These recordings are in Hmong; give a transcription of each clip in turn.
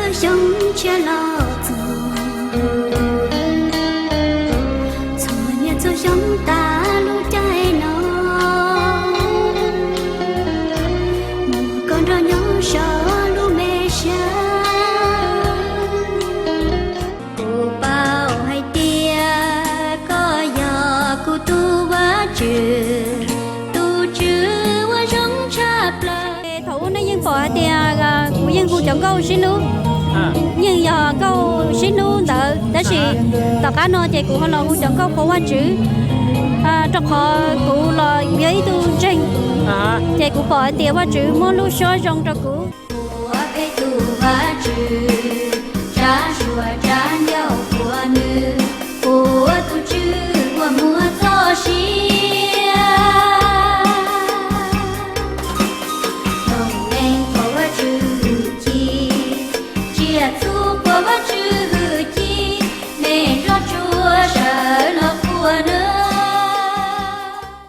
Xyoo tshiab los txog, txhua niaj txhua xyoo tas lub caij no, mus koj nrog nyob saum lub me sab. Kuv paub hais tias koj yog kuv tus Vajtswv, tus Tswv uas zoo tshaj plaws. Thaum ub nej yeej pom hais tias kuv yeej hu cov nkauj sib hlub, yeej yog nkauj sib hlub ntawd, tab sis tom qab no ces kuv ho los hu cov nkauj qhuas Vajtswv, rau qhov kuv los yog ib tug ntseeg, ces kuv pom hais tias Vajtswv muab lub suab zoo rau kuv. Qhuas peb tus Vajtswv, tsa suav tsa ncauj qhuas nws, qhuas tus Tswv uas muaj txoj sia. Looj mem qhuas Vajtswv hwj chim, tsiaj txhu qhuas Vajtswv hwj chim, me nroj tsuag sawv los qhuas nws.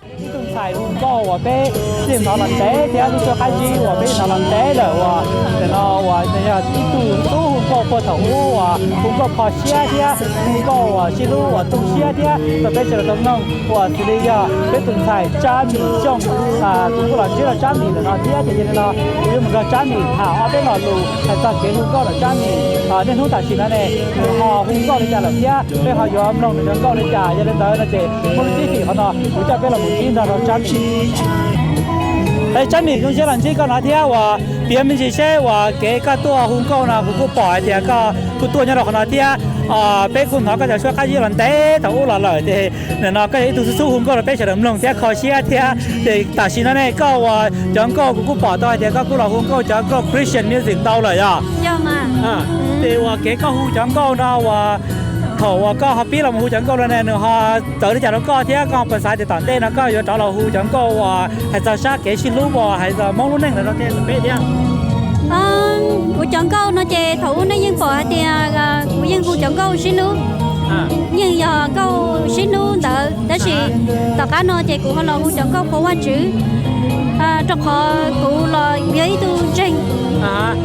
Ib tug ntxhais hu nkauj uas peb yeej hnov los ntev thiab lub suab qab zib uas peb yeej hnov los ntev lawm uas ntawm no uas nws yog ib tug tub hu nkauj puag thaum ub uas hu nkauj kho siab thiab hu nkauj uas sib hlub uas tu siab thiab rau peb sawv daws tau mloog uas xws li yog peb tus ntxhais Tsab Mim Xyooj. Kuv kuj los ntsib rau Tsab Mim ntawm no thiab ces yog li no kuv yuav mus nrog Tsab Mim tham ob peb lo lus hais txog kev hu nkauj ntawm Tsab Mim. Niaj hnub tam sim no ne nws ho hu nkauj li cas lawm thiab peb ho yuav mloog nws cov nkauj li cas. Yog li ntawd no ces muaj lub cib fim qhov no kuv coj peb los mus ntsib nrog rau Tsab Mim. Tsab Mim, zoo siab los ntsib koj no thiab uas piav me ntsis seb uas kev koj tuaj hu nkauj no kuv kuj pom hais tias koj kuj tuaj nyob rau qhov no thiab. Peb kuj hnov koj cov suab qab zib los ntev thaum ub los lawm ces nim no koj yog ib tug xub xub hu nkauj rau peb sawv daws mloog thiab kho siab thiab. Ces tam sim no ne koj uas cov nkauj kuv kuj pom tau hais tias koj kuj los hu nkauj cov nkauj Christian music ntau lawm yog? Ces uas kev koj hu cov nkauj no uas thaum uas koj ho pib los hu cov nkauj no ne nws ho txawv li cas rau koj thiab koj ho puas xav tias tom ntej no koj yuav rov los hu cov nkauj uas hais txog sab kev sib hlub uas hais txog Hmoob lub neej ntawd rau tej peb thiab? Kuv cov nkauj no ces thaum ub nej yeej pom hais tias kuv yeej hu cov nkauj sib hlub, yeej yog nkauj sib hlub ntawd, tab sis tom qab no ces kuv ho los hu cov nkauj qhuas Vajtswv, rau qhov kuv los yog ib tug ntseeg,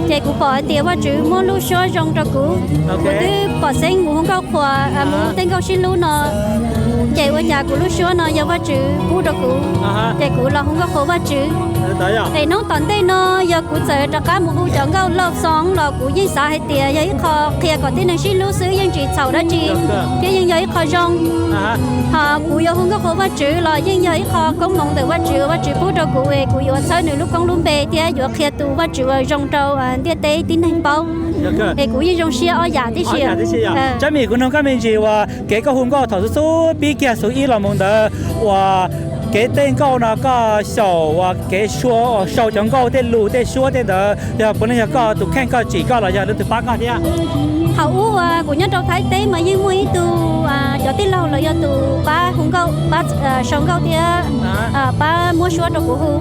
ces kuv pom hais tias Vajtswv muab lub suab zoo rau kuv. Kuv twb pom xeeb mus hu nkauj qhuas, mus hu tej nkauj sib hlub no, ces ua cas kuv lub suab no yog Vajtswv pub rau kuv, ces kuv los hu nkauj qhuas Vajtswv. Es hnub tom ntej no yog kuv txawm rov qab mus hu cov nkauj love song los kuv yeej xav hais tias yog ib qho qhia kom tib neeg sib hlub xwb yeej tsis txhaum dab tsi, thiab yeej yog ib qho zoo. Ho kuv yuav hu nkauj qhuas Vajtswv los yeej yog ib qho koob hmoov ntawm Vajtswv uas Vajtswv pub rau kuv es kuv yuav txhawb nws lub koob lub npe thiab yuav qhia tus Vajtswv uas zoo rau ntiaj teb tib neeg paub. Es kuv yeej zoo siab ob yam tib si. Tsab Mim, kuv nug koj me ntsis uas kev koj hu nkauj thaum xub xub pib kiag xu ib los mus ntawd uas kev tej nkauj no koj xyaum uas kev sau cov nkauj tej lus tej suab tej ntawd yog puav leej yog koj tus kheej koj tsim koj los yog leej twg pab koj thiab? Thaum ub uas kuv nyob rau Thaib teb mas yeej muaj ib tug cov tij laug los yog tus pab hu nkauj, pab sau nkauj thiab pab muab suab rau kuv hu.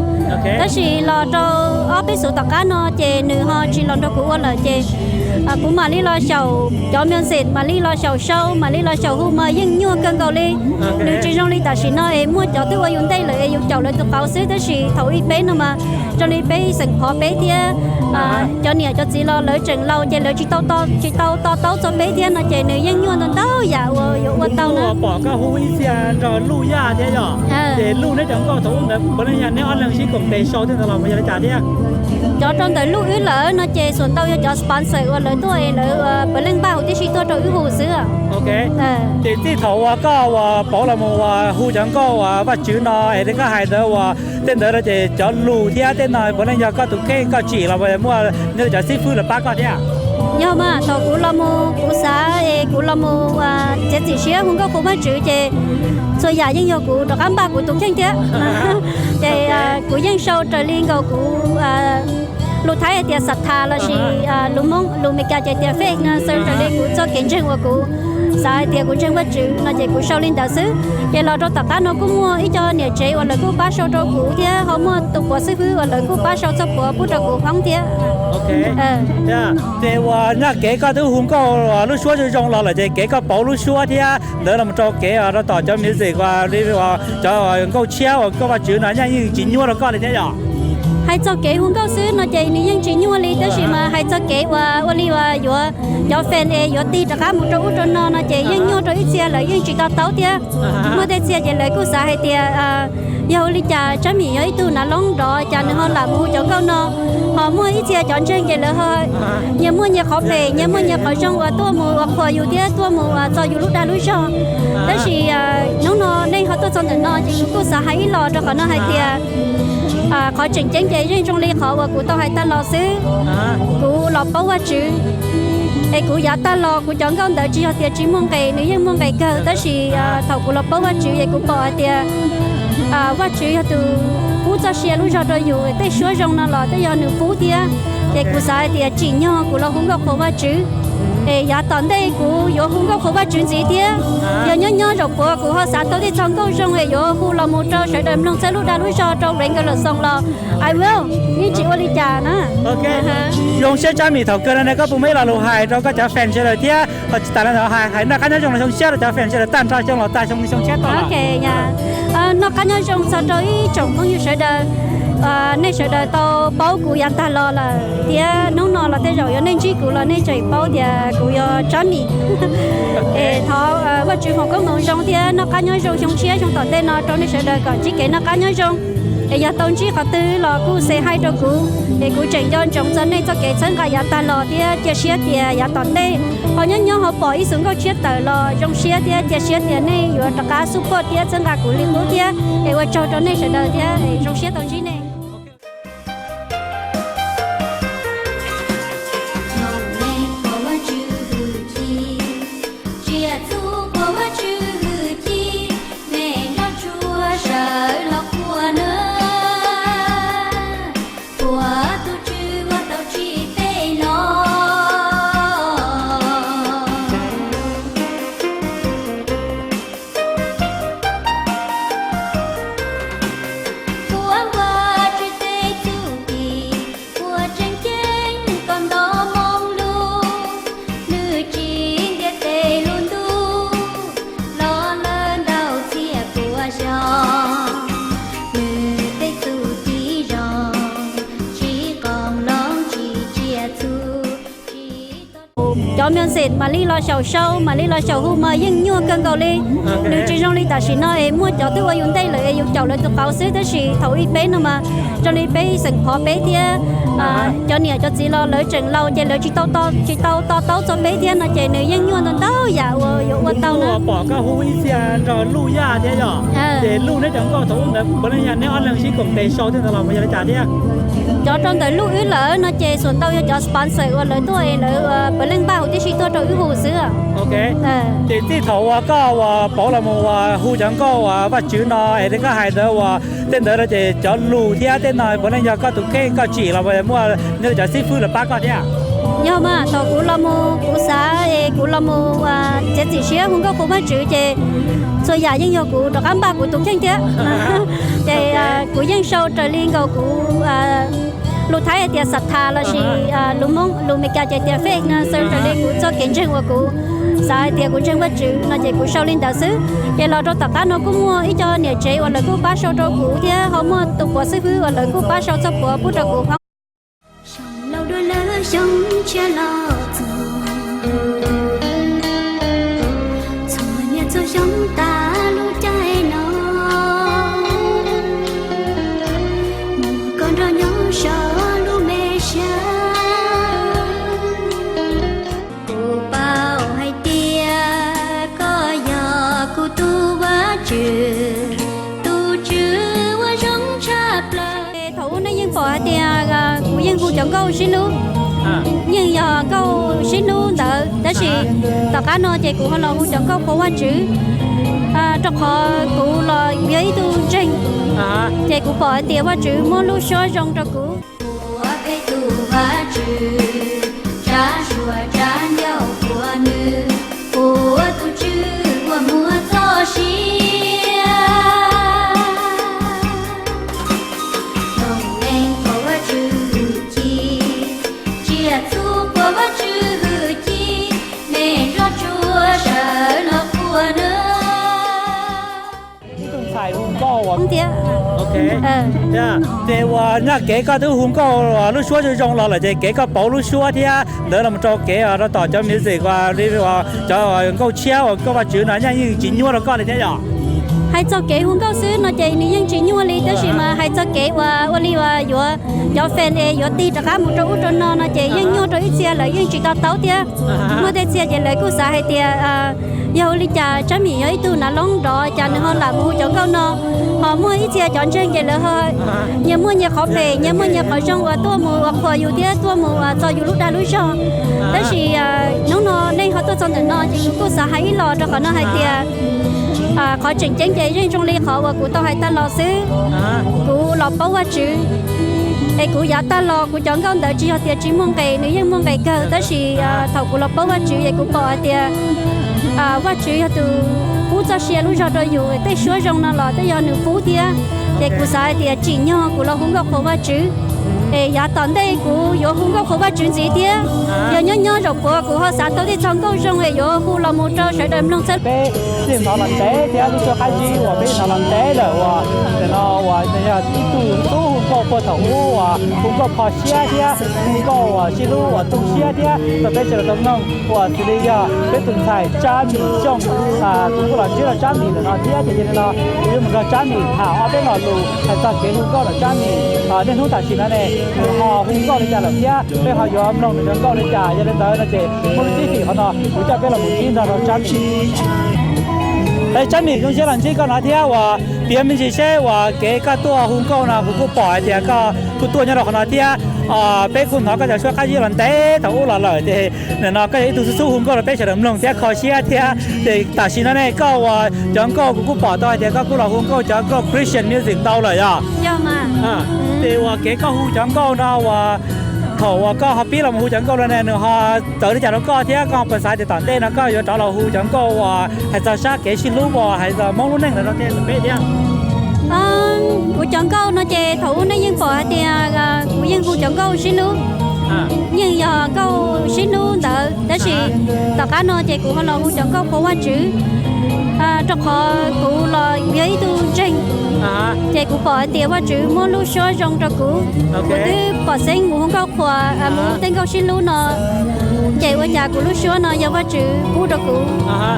Tab sis los rau ob peb xyoo tom qab no ces nws ho tsis los nrog kuv ua lawm ces kuv mam li los xyaum cov music, mam li los xyaum sau, mam li los xyaum hu mas yeej nyuaj kawg nkaus li. Nws tsis zoo li tam sim no es muaj cov twb ua yus ntej lawm es yus caum lawv tus qauv xwb, tab sis thaum ib peb no mas zoo li peb xeem Phov peb thiab cov niam cov txiv los lawv tseem laus ces lawv tsis tau, tsis tau to taub txog peb thiab no ces nws yeej nyuaj ntau ntau yam uas yuav ua tau na. Pom koj hu ib txhia nrog Luj Yaj thiab yom? Ces Luj neb cov nkauj thaum ub ntawd puav leej yog neb ob leeg sib koom tes sau tej ntawd los yog li cas thiab? Cov rau ntawm Luj wb lawm no ces xuas ntau yog cov sponsor uas lawv tuaj es lawv puav leej npaj huv tib si tuaj rau wb hu xwb. Ces txij thaum uas koj uas pauv los mus uas hu cov nkauj uas Vajtswv no es li koj hais ntawd uas tej ntawd no ces cov lus thiab tej no puav leej yog koj tus kheej koj tsim los muaj nyob li cov xib fwb los pab koj thiab? Yog mas, thaum kuv los mus kuv xav es kuv los mus txiav txim siab hu nkauj qhuas Vajtswv ces txhua yam yeej yog kuv rov qab npaj kuv tus kheej thiab. Ces kuv yeej sau raws li nkaus kuv lus Thaib hais tias xav thas lossis lus Hmoob lus Meskas ces tias faith no, sau raws li kuv txoj kev ntseeg uas kuv xav hais tias kuv ntseeg Vajtswv no ces kuv sau li ntawd xwb. Ces los rau tom qab no kuj muaj ib co niam tsev uas lawv kuj pab sau rau kuv thiab ho muaj tus puav xib fwb uas lawv kuj pab sau txoj puav pub rau kuv hoob thiab. Ces uas nyaj kev koj twb hu nkauj lub suab zoo zoo los lawm ces kev koj pauv lub suab thiab ntawd los rau kev rau tom cov music uas li cov nkauj tshiab uas nkauj Vajtswv no nyaj yeej tsis nyuaj rau koj li thiab yom? Hais txog kev hu nkauj xwb no ces nws yeej tsis nyuaj li tab sis mas Txoj kev uas ua li uas yuav cov fan es yuav tig rov qab mus rau ub rau no no ces yeej nyuaj rau ib txhia, lawv yeej tsis to taub thiab. Muaj tej txhia ces lawv kuj xav hais tias yog ua li cas Tsab Mim yog ib tug nav loob nrov cas nws ho lam mus hu cov nkauj no. Ho muaj ib txhia cov ntseeg ces lawv ho nyias muaj nyias qhov phem, nyias muaj nyias qhov zoo uas tuaj mus ua qhuas yus thiab tuaj mus txog yus lub dag lub zog. Tab sis hnub no nej ho tuaj txog ntawm no ces kuv kuj xav hais ib los rau qhov no hais tias qhov tseem ceeb ces yeej zoo li qhov uas kuv tau hais tag los xwb. Kuv los paub Vajtswv es kuv yav tag los kuv cov nkauj ntawd tsis yog tias tsis muaj nqis, nws yeej muaj nqis kawg, tab sis thaum kuv los paub Vajtswv es kuv pom hais tias Vajtswv yog tus pub txoj sia lub zog rau yus, tej suab zoo no los tej yog nws pub thiab. Ces kuv xav hais tias tsim nyog kuv los hu nkauj qhuas Vajtswv es yav tom ntej kuv yuav hu nkauj qhuas Vajtswv ntxiv thiab. Yog nyob nyob zaum puav kuv ho xav tau tej txoj nkauj zoo es yuav hu los mus rau sawv daws mloog txhawb lub dag lub zog rau Rain Girls Song los I will, yeej tsis ua li cas na. Zoo siab Tsab Mim, thaum kawg no ne koj puas muaj ib lo lus hais rau koj cov fan sawv daws thiab ho tsis tas li ntawd hais noj qab nyob zoo los xyoo siab rau cov fan sawv daws tag nrho xyoo los tag xyoo, xyoo siab tag los. Noj qab nyob zoo txog rau ib tsoom phooj ywg sawv daws, nej sawv daws tau paub kuv yav tag los lawm thiab hnub no los tej zaum yog nej ntsib kuv los nej tseem paub tias kuv yog Tsab Mim. Es thov Vajtswv foom koob hmoov zoo thiab noj qab nyob zoo xyoo tshiab xyoo tom ntej no rau nej sawv daws kom ntsib kev noj qab nyob zoo. Es yog tau ntsib qhov twg los kuj say hi rau kuv, es kuv tseem nco ntsoov txog nej txoj kev txhawb nqa yav tag los thiab cia siab tias yav tom ntej ho nyob nyob ho pom ib xus nkauj tshiab tawm los zoo siab thiab cia siab tias nej yuav rov qab support thiab txhawb nqa kuv li qub thiab. Es ua tsaug rau nej sawv daws thiab zoo siab tau ntsib nej. Cov music mam li los xyaum sau, mam li los xyaum hu mas yeej nyuaj kawg nkaus li. Nws tsis zoo li tam sim no es muaj cov twb ua yus ntej lawm es yus caum lawv tus qauv xwb, tab sis thaum ub peb no mas zoo li peb xeem phov peb thiab cov niam cov txiv los lawv tseem laus ces lawv tsis tau, tsis tau to taub txog peb thiab no ces nws yeej nyuaj ntau ntau yam uas yuav ua tau no. Pom koj hu ib txhia nrog Luj Yaj thiab yom, ces Luj neb cov nkauj thaum ub ntawd puav leej yog neb ob leeg sib koom tes sau tej ntawd los puas yog li cas thiab? Cov rau ntawm Luj wb lawm no ces xuam ntau yog cov sponsor uas lawv tuaj es lawv puav leej npaj huv tib si tuaj rau wb hu xwb. Ces txij thaum uas koj uas pauv los mus uas hu cov nkauj uas Vajtswv no es koj hais ntawd uas tej ntawd no ces cov lus thiab tej no puav leej yog koj tus kheej koj tsim los muaj nyob cov xib fwb los pab koj thiab? Yog mas, thaum kuv los mus kuv xav es kuv los mus txiav txim siab hu nkauj qhuas Vajtswv ces txhua yam yeej yog kuv rov qab npaj kuv tus kheej thiab. Ces kuv yeej sau raws li nkaus kuv lus Thaib hais tias xav thas lossis lus Hmoob lus Meskas ces tias faith no, sau raws li kuv txoj kev ntseeg uas kuv xav hais tias kuv ntseeg Vajtswv no ces kuv sau li ntawd xwb. Ces los rau tom qab no kuj muaj ib co niam tsev uas lawv kuj pab sau rau kuv thiab ho muaj tus puav xib fwb uas lawv kuj pab sau txoj puav pub rau kuv. Xyoo laus dua lawm xyoo tshiab los txog, txhua niaj txhua xyoo tas lub caij no, mus koj nrog nyob saum lub me siab. Kuv paub hais tias koj yog kuv tus Vajtswv, tus Tswv uas zoo tshaj plaws. Thaum ub nej yeej pom hais tias kuv yeej hu cov nkauj sib hlub, yeej yog nkauj sib hlub ntawd, tab sis tom qab no ces kuv ho los hu cov nkauj qhuas Vajtswv, rau qhov kuv los kuv yog ib tug ntseeg, ces kuv pom hais tias Vajtswv muab lub suab zoo rau kuv. Ua peb tus Vajtswv tsav suas tsav ncauj qhuas nws, ua tus Tswv uas muaj txoj sia. Doog leej qhuas Vajtswv hwj chim, tsiaj txhu qhuas Vajtswv hwj chim, me nroj tsuag sawv los qhuas nws. Ib tug ntxhais hu nkauj thiab. Ok. Ces uas nyaj kev koj twb hu nkauj lub suab zoo zoo los lawm ces kev koj pauv lub suab thiab ntawd los rau kev rau tom cov music uas cov nkauj tshiab uas nkauj Vajtswv no nyaj yeej tsis nyuaj rau koj li thiab yom? Hais txog kev hu nkauj xwb no ces nws yeej tsis nyuaj li, tab sis mas hais txog kev uas ua li uas yuav cov fan es yuav tig rov qab mus rau ub rau no no ces yeej nyuaj rau ib txhia, lawv yeej tsis to taub thiab. Muaj tej txhia ces lawv kuj xav hais tias yog ua li cas Tsab Mim yog ib tug nav loob nrov cas nws ho lam mus hu cov nkauj no. Ho muaj ib txhia cov ntseeg ces lawv ho nyias muaj nyias qhov phem, nyias muaj nyias qhov zoo uas tuaj mus ua qhuas yus thiab tuaj mus uas txo yus lub dag lub zog. Tab sis hnub no nej ho tuaj txog ntawm no ces kuv kuj xav hais ib los rau qhov no hais tias qhov tseem ceeb ces yeej zoo li qhov uas kuv tau hais tag los xwb. Kuv los paub Vajtswv es kuv yav tag los kuv cov nkauj ntawd tsis yog tias tsis muaj nqis, nws yeej muaj nqis kawg, tab sis thaum kuv los paub Vajtswv es kuv pom hais tias Vajtswv yog tus pub txoj sia lub zog rau yus, tej suab zoo no los tej yog nws pub thiab. Ces kuv xav hais tias tsim nyog kuv los hu nkauj qhuas Vajtswv es yav tom ntej kuv yuav hu nkauj qhuas Vajtswv ntxiv thiab. Yog nyob nyob zaum puav kuv ho xav tau tej txog nkauj zoo es yuav hu los mus rau sawv daws mloog txhawb. Peb yeej hnov los ntev thiab lub suab qab zib uas peb yeej hnov los ntev lawm uas nim no uas yog ib tug tub hu nkauj puag thaum ub uas hu nkauj kho siab thiab hu nkauj uas sib hlub uas tu siab thiab rau peb sawv daws tau mloog uas xws li yog peb tus ntxhais Tsab Mim Xyooj. Kuv kuj los ntsib rau Tsab Mim ntawm no thiab ces yog li no kuv yuav mus nrog Tsab Mim tham ob peb lo lus hais txog kev hu nkauj ntawm Tsab Mim niaj hnub tam sim no ne, nws ho hu nkauj li cas lawm thiab peb ho yuav mloog nws cov nkauj li cas. Yog li ntawd no ces muaj lub tsib fim qhov no kuv coj peb los mus ntsib nrog rau Tsab Mim. Tsab Mim, zoo siab los ntsib koj no thiab uas piav me ntsis seb uas kev koj tuaj hu nkauj no kuv kuj pom hais tias koj kuj tuaj nyob rau qhov no thiab. Peb kuj hnov koj cov suab qab zib los ntev thaum ub los lawm ces nim no koj yog ib tug xub xub hu nkauj rau peb sawv daws mloog thiab kho siab thiab. Ces tam sim no ne koj uas cov nkauj kuv kuj pom tau hais tias koj kuj los hu nkauj cov nkauj Christian music ntau lawm yog? Ces uas kev koj hu cov nkauj no uas thaum uas koj ho pib los hu cov nkauj no ne nws ho txawv li cas rau koj thiab koj puas xav tias tom ntej no koj yuav rov los hu cov nkauj uas hais txog sab kev sib hlub uas hais txog Hmoob lub neej ntawd rau tej peb thiab? Kuv cov nkauj no ces thaum ub nej yeej pom hais tias kuv yeej hu cov nkauj sib hlub, yeej yog nkauj sib hlub ntawd, tab sis tom qab no ces kuv ho los hu cov nkauj qhuas Vajtswv, rau qhov kuv los yog ib tug ntseeg, ces kuv pom hais tias Vajtswv muab lub suab zoo rau kuv. Kuv twb pom xeeb mus hu nkauj qhuas, mus hu tej nkauj sib hlub no, ces ua cas kuv lub suab no yog Vajtswv pub rau kuv,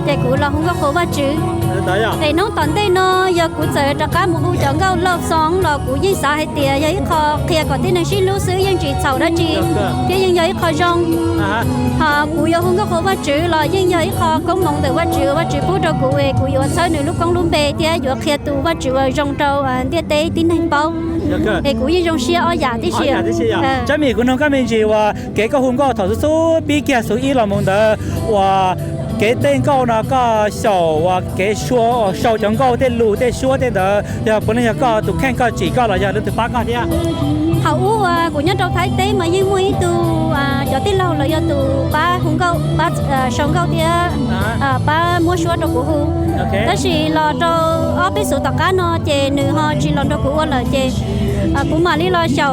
ces kuv los hu nkauj qhuas Vajtswv. Es hnub tom ntej no yog kuv txawm rov qab mus hu cov nkauj love song los kuv yeej xav hais tias yog ib qho qhia kom tib neeg sib hlub xwb, yeej tsis txhaum dab tsi, thiab yeej yog ib qho zoo. Ho kuv yuav hu nkauj qhuas Vajtswv los yeej yog ib qho koob hmoov ntawm Vajtswv uas Vajtswv pub rau kuv es kuv yuav txhawb nws lub koob lub npe thiab yuav qhia tus Vajtswv uas zoo rau ntiaj teb tib neeg paub. Es kuv yeej zoo siab ob yam tib si. Tsab Mim, kuv nug koj me ntsis uas kev koj hu nkauj thaum xub xub pib kiag xub ib los mus ntawd uas kev tej nkauj no koj xyaum uas kev sau cov nkauj tej lus tej suab tej ntawd yog puav leej yog koj tus kheej koj tsim koj los yog leej twg pab koj thiab? Thaum ub uas kuv nyob rau Thaib teb mas yeej muaj ib tug cov tij laug los yog tus pab hu nkauj, pab sau nkauj thiab pab muab suab rau kuv hu. Tab sis los rau ob peb xyoo tom qab no ces nws ho tsis los nrog kuv ua lawm ces kuv mam li los xyaum